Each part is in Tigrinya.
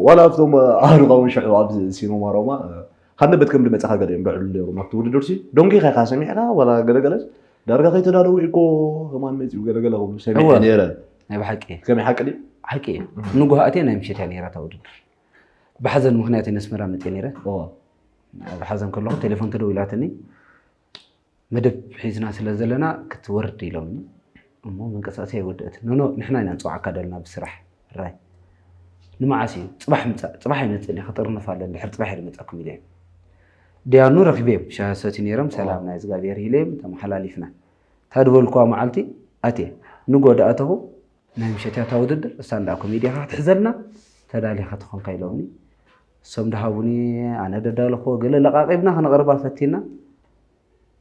ዋላ ኣብቶም ኣህሩኻ እውን ሽዑ ኣብ ሲኖማ ሮማ ሓደ በት ከም ድመፅኻ ገለ እዮም ደዕሉ ነይሮም ኣብቲ ውድድር ሲ ዶንኪ ኸይካ ሰሚዕካ ዋላ ገለገለስ ዳርጋ ከይተዳለዉ እኮ ከማን መፅኡ ገለገለ ክብሉ ሰሚዐ ነይረ። ናይ ብሓቂ ከመይ ሓቂ ድዩ? ሓቂ እዩ። ንጉህ ኣትየ ናይ ምሸት እያ ነይራ እታ ውድድር። ብሓዘን ምክንያት እየ ነስመራ መፅየ ነይረ። ኣብ ሓዘን ከለኹ ቴሌፎን ተደዊላትኒ። መደብ ሒዝና ስለ ዘለና ክትወርድ ኢሎምኒ እሞ ምንቅስቃስ ኣይወደእት ኖኖ ንሕና ኢና ንፅዋዕካ ደልና ብስራሕ ራይ ንመዓስ እዩ ፅባሕ ምፃእ ፅባሕ ይመፅእ እየ ክጥርንፍ ኣለ እንድሕር ፅባሕ ይመፀኩም ኢለ ድያኑ ረኪበዮም ሻሂ ሰትዩ ነይሮም ሰላም ናይ እግዚኣብሔር ኢለዮም ተመሓላሊፍና እታ ድበልኩዋ መዓልቲ ኣትየ ንጎ ዳኣተኹ ናይ ምሸት እያ እታ ውድድር ስታንድ ኣፕ ኮሜዲ ኢኻ ክትሕዘልና ተዳሊኻ ተኾንካ ኢሎምኒ እሶም ድሃቡኒ ኣነ ደዳለኽዎ ገለ ለቓቒብና ከነቕርባ ፈቲና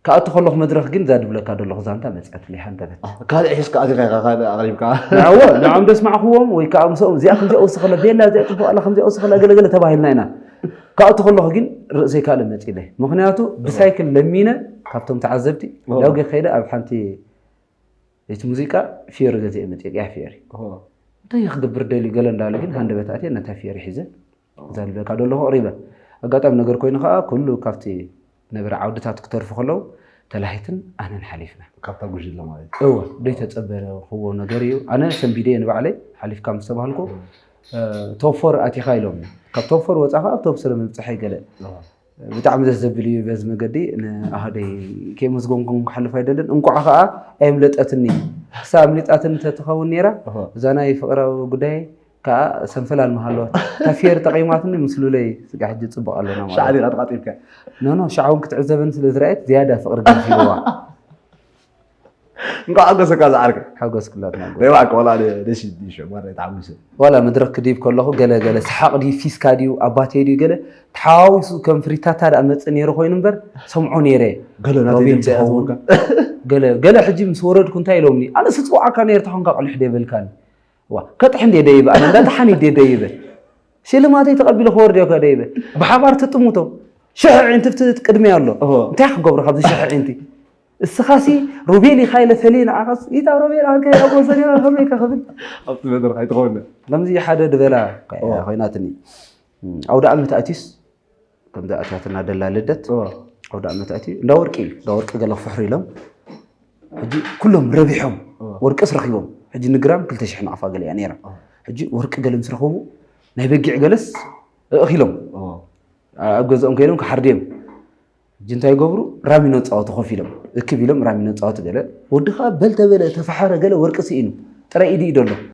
ክኣቱ ከለኹ መድረኽ ግን እዛ ድብለካ ዘለኹ ዛንታ መፅኣትለይ ሃንደበት ካልእ ሒዝካ ኣቲኻ ኢኻ ካልእ ኣቕሪብካ ንዕዎ ንዖም ደስማዕክዎም ወይ ከዓ ምስኦም እዚኣ ከምዚኣ ወስኸለ ቤላ እዚኣ ፅቡቅ ኣላ ከምዚኣ ወስኸለ ገለገለ ተባሂልና ኢና ክኣቱ ከለኹ ግን ርእሰይ ካልእ መፂለይ ምክንያቱ ብሳይክል ለሚነ ካብቶም ተዓዘብቲ ዳውጌ ከይደ ኣብ ሓንቲ እቲ ሙዚቃ ፊዮሪ ገዚአ መፅየ ቅያ ፊዮሪ እንታይ ክገብር ደልዩ ገለ እንዳለ ግን ሃንደበት ኣትየ ነታ ፊዮሪ ሒዘ እዛ ልበካ ደለኹ ኣቕሪበ ኣጋጣሚ ነገር ኮይኑ ከዓ ኩሉ ካብቲ ነበረ ዓውድታት ክተርፉ ከለዉ ተላሂትን ኣነን ሓሊፍና ካብታ ጉጅለ ማለት እወ ደይ ተፀበረ ክዎ ነገር እዩ ኣነ ሰንቢደ ንባዕለይ ሓሊፍካ ምስ ተባህልኩ ቶፎር ኣቲኻ ኢሎም ካብ ቶፎር ወፃ ከዓ ኣብ ቶብ ስለ ምብፅሐ ገለ ብጣዕሚ ደስ ዘብል እዩ በዚ መገዲ ንኣህደይ ከየመስገንኩም ክሓልፍ ኣይደልን እንቋዕ ከዓ ኣየምለጠትኒ ክሳ ኣምሊጣትኒ ተትኸውን ነይራ እዛ ናይ ፍቅራዊ ጉዳይ ከዓ ሰንፈላል መሃለወት ታፊየር ጠቂማትኒ ምስ ሉለይ ስጋ ሕጂ ፅቡቅ ኣለና ማለት ሻዕሊ ቀጥቃጢብካ ኖ ኖ ሻዕውን ክትዕዘበኒ ስለ ዝረኣየት ዝያዳ ፍቅሪ ገፊልዋ እንኳዕ ሓጎሰካ ዝዓርከ ሓጎስ ክላትና ናይ ባዕካ ዋላ ደስ ይብል ሽዑ ማራ ተሓጒሰ ዋላ መድረክ ክድይብ ከለኹ ገለ ገለ ሰሓቕ ድዩ ፊስካ ድዩ ኣባቴ ድዩ ገለ ተሓዋዊሱ ከም ፍሪታታ ደኣ መፅእ ነይሩ ኮይኑ እምበር ሰምዖ ነይረ ገለ ናተይ ሮቢን ድምፂ እያ ትኸውን። ዝብሉካ ገለ ገለ ሕጂ ምስ ወረድኩ እንታይ ኢሎምኒ ኣነ ስፅዋዓካ ነይር ተኾንካ ቅልሕ ደይበልካኒ ዋ ከጥሕ እንዴ ደይበ ኣነ እንዳጥሓን ይዴ ደይበ ሽልማተይ ተቐቢለ ክወርድ እዮ ከደይበ ብሓባር ትጥምቶ ሽሕ ዕንትፍቲ ቅድሚ ኣሎ እሆ። እንታይ ክገብሮ ካብዚ ሽሕ ዕንቲ እስኻሲ ሮቤል ኢኻ ኢለ ፈሊ ንዓኻስ ኢታ ሮቤል ኣንከ ኣብ ወሰን ኢኻ ከመይ ኢኻ ክብል ኣብቲ መድረኽ ኣይትኸውን ከምዚ ሓደ ድበላ ኮይናትኒ ኣውደ ዓመት ኣትዩስ ከምዚ ኣትያትና ደላ ልደት ኣውደ ዓመት ኣትዩ እንዳ ወርቂ እዩ እንዳ ወርቂ ገለ ክፍሕሩ ኢሎም ሕጂ ኩሎም ረቢሖም ወርቅስ ረኺቦም ሕጂ ንግራም ክልተ ሽሕ ናቕፋ ገለ እያ ነይራ ሕጂ ወርቂ ገለ ምስ ረኸቡ ናይ በጊዕ ገለስ እእኺሎም ኣብ ገዝኦም ከይዶም ክሓርድዮም ሕጂ እንታይ ይገብሩ ራሚኖ ፃወቱ ኮፍ ኢሎም እክብ ኢሎም ራሚኖ ፃወቱ ገለ ወዲ ከዓ በል ተበለ ተፈሓረ ገለ ወርቂ ስኢኑ ጥራይ ኢዱ ኢዶ ኣሎ